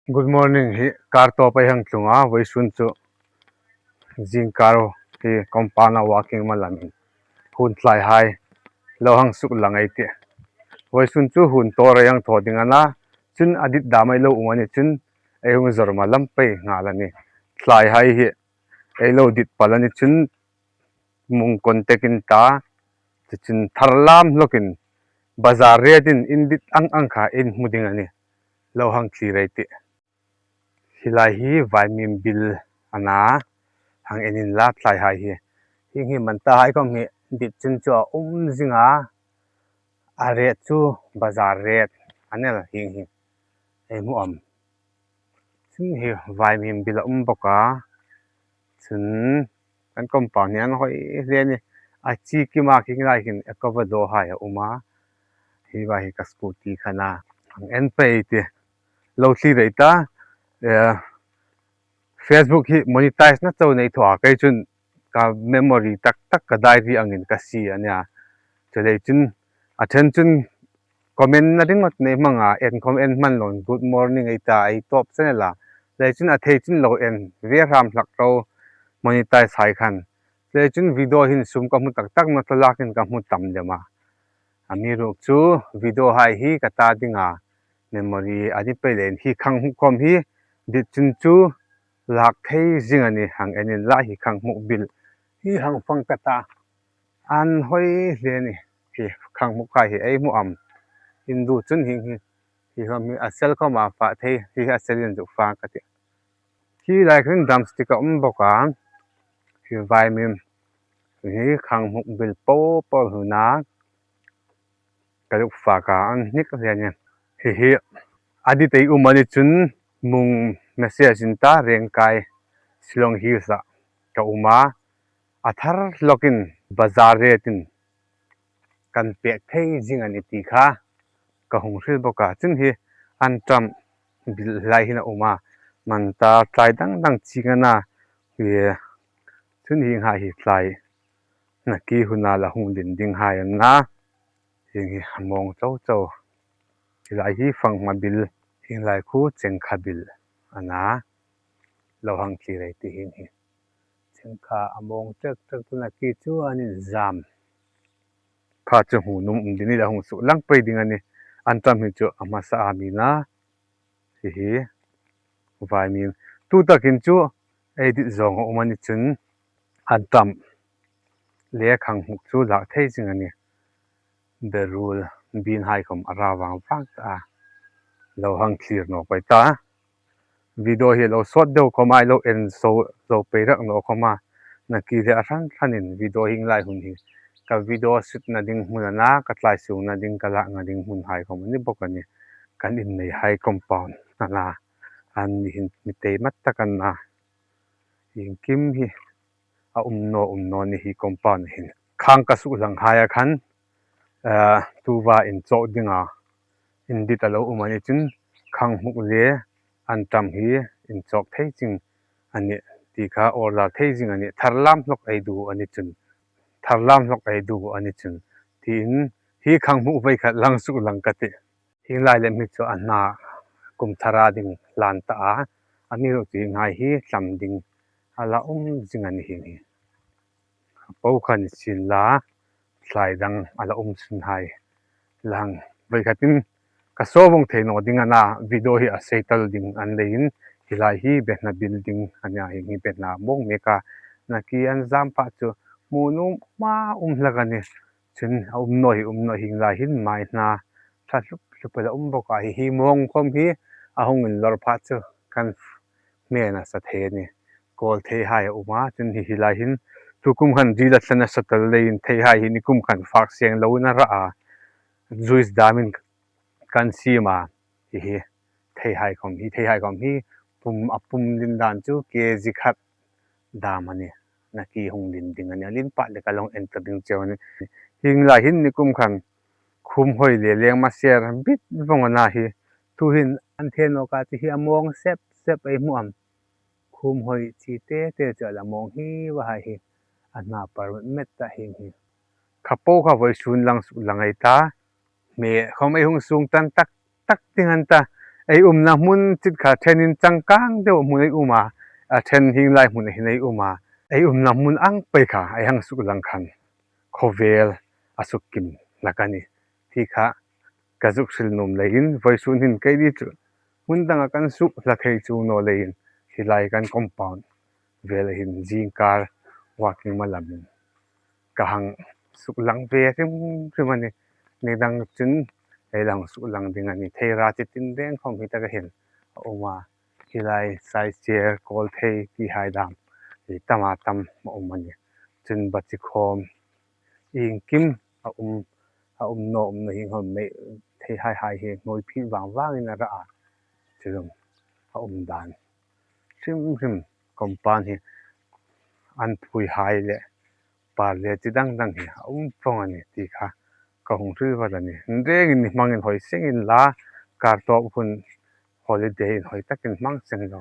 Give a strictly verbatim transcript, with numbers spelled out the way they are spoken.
Good morning hi kar tawp ei hang tlung a, vawisun chu zingkar hi compound-a walking hma lamin hun tlaihai lo hang suklang ei tih. Vawisun chu hun tawr ei hang thaw ding a na, chun a dit dam ei lo um a ni chun ei hung zawr hma lam pei nghal a nih. Tlaihai hi ei lo dit pal a ni chun mung contact-in ta, chu chun thar lam hlokin bazar rate-in in dit ang ang kha in hmu ding a nih. Lo hang thlir ei tih. Hi lai hi vaimim bil a na, hang en inla tlaihai hi. Hieng hi mantahai khawm hi dit chun chu a um zing a, a rate chu bazar rate a nih hieng hi. Ei hmu am? Chun hi vaimim bil a um bawk a. Chun kan compound hi an hawi hle a nih. A chi kima khi lai hin Ecuador hai a um a. Hi vai hi ka scooty kha a na. Hang en pei ei tih. Lo thlir ei ta. Eh, Facebook hi monetize-na chau nei thaw a, kei chun ka memory tak tak, ka diary angin ka sie a nih a. Chuleiin chun a ṭhen chun comment-na ringawt ei hmang a, en khawm en hman loin good morning ei ta, ei tawp chen el a. Chuleiin chun a thei chun lo en ve hram hlak ro, monetize-hai khan. Chuleiin chun video hin sum ka hmu tak tak naw, thlalak hin ka hmu tam lem a. Amiruokchu video-hai hi ka ta dinga memory a ni pei leiin hi khanghmuk khawm hi dit chun chu lak thei zing a nih. Hang en inla hi khanghmuk bil hi hang fang ka ta. An hawi hle a nih. Hi khanghmuk hai hi ei hmu am? In dit chun hieng hi, hi khawm hi a sel khawma fah thei, hi a selin zuk fang ka tih. Hi lai hin drumstick a um bawk a. Hi vaimim hi khanghmuk bil po po hi a na. Ka zuk fak a, an hnik hle a nih. Hi hi a dit ei um a ni chun mung message-in ta, Rengkai, Shillong Hills-a ka um a. A thar hlokin bazar rate-in kan pek thei zing a nih ti kha ka hung hril bawk a. Chun hi an ṭam bil lai hin a um a. Manta tlai dang dang ching a na. Hi chun hienghai hi tlai naki huna la hung din dinghai an na. Hieng hi a mawng chau chau. Hi lai hi fanghma bil, hieng lai khu chengkha bil a na. Lo hang thlir ei tih hieng hi. Chengkha a mawng ṭek ṭek, tu naki chu an inzam. Kha chu hmu nuom um ding a nih, la hung suklang pei ding a nih. An ṭam hi chu a hmasa a mi na. Hi hi vaimim. Tu takin chu ei dit zawng a um a ni chun an ṭam le khanghmuk chu lak thei zing a nih. Berul, bean-hai khawm a ra vang vang ta a. Lo hang thlir nawk ei ta. Video hi lo sawt deu khawma, lo en zo, zo pei rak naw khawma, naki le a hran hranin video hieng lai hun hi ka video shoot-na ding hmun a na, ka tlaisungna ding, ka lakna ding hmunhai khawm a ni bawk a nih. Kan inneihai compound a na, an ni hin mi tei mat tak an na. Iengkim hi a um naw, um naw ni hi compound hin. Khang ka suklanghai a khan, eh, tuta inchawk dinga indit a lo um a ni chun, khanghmuk le an ṭam hi inchawk thei zing a nih ti kha order thei zing a nih, thar lam hlok ei dit a ni chun, thar lam hlok ei dit a ni chun, tiin hi khanghmuk voi khat la hang suklang ka tih. Hieng lai lem hi chu a hna kum thara ding hlan ta a, amiruokchu hienghai hi tlam ding a la um zing a nih hieng hi. A po kha ni sien la, tlai dang a la um sunhai la hang voi khatin ka so vong thei naw ding a na, video hi a sei tal ding a ni leiin, hi lai hi behna bil ding a nih a, hieng hi behna mawng mek a, naki an zam pha chu hmu nuom a um hlak a nih. Chun a um naw hi um naw, hieng lai hin mai hna thla hlup hlup a la um bawk a, hi hi mawng khawm hi a hung inlawr pha chu kan hme nasa thei a nih. Kawl theihai a um a, chun hi hi lai hin tukum khan dil a thla nasa tal leiin theihai hi nikum khan fak seng loin a ra a, juice damin kan siem a, hi hi theihai khawm hi, theihai khawm hi pum, a pum din dan chu kg khat dam a nih. Naki hung din ding a nih. A lien pah leh ka lo en ta ding cheu a nih. Hieng lai hin nikum khan khum hoi le leng ma ser bit vong a na hi. Tuhin an the nawk a, chu hi a mawng sep sep ei hmu am? Khum hoi chi te te chu a la mawng hi va hai hi. A hna par met ta hieng hi. Kha po kha vawisun la hang suklang ei ta. Hme khawm ei hung sung tan tak tak ding an ta. Ei umna hmun chit kha ṭhenin changkang deu hmun ei um a, a ṭhen hieng lai hmun a hin ei um a, ei umna hmun ang pei kha ei hang suklang khan khawvel a suk kim hlak a nih ti kha ka zuk hril nuom leiin, vawisun hin keini chu hmun danga kan suk hla thei chuong naw leiin, hi lai kan compound vel a hin zingkar walking hma lamin ka hang suklang ve hrim hrim a nih. Ni dang chun ei la hang suklang ding a nih. Theira chi tinreng khawm hi taka hin a um a, hi lai side chair, kawlthei ti hai dam hi tama tam a um a nih. Chun bachi khawm iengkim a um, a um naw, umna hi hawm mei thei hai hai hi hnuoi phit vang vangin a ra a, chu ram a um dan hrim hrim. Compound hi an phui hai le par le chi dang dang hi a um vong a nih ti kha ka hung hril vat a nih. Inrengin ni hmangin hawi seng inla, kar tawp hun holiday in hawi takin hmang seng lo.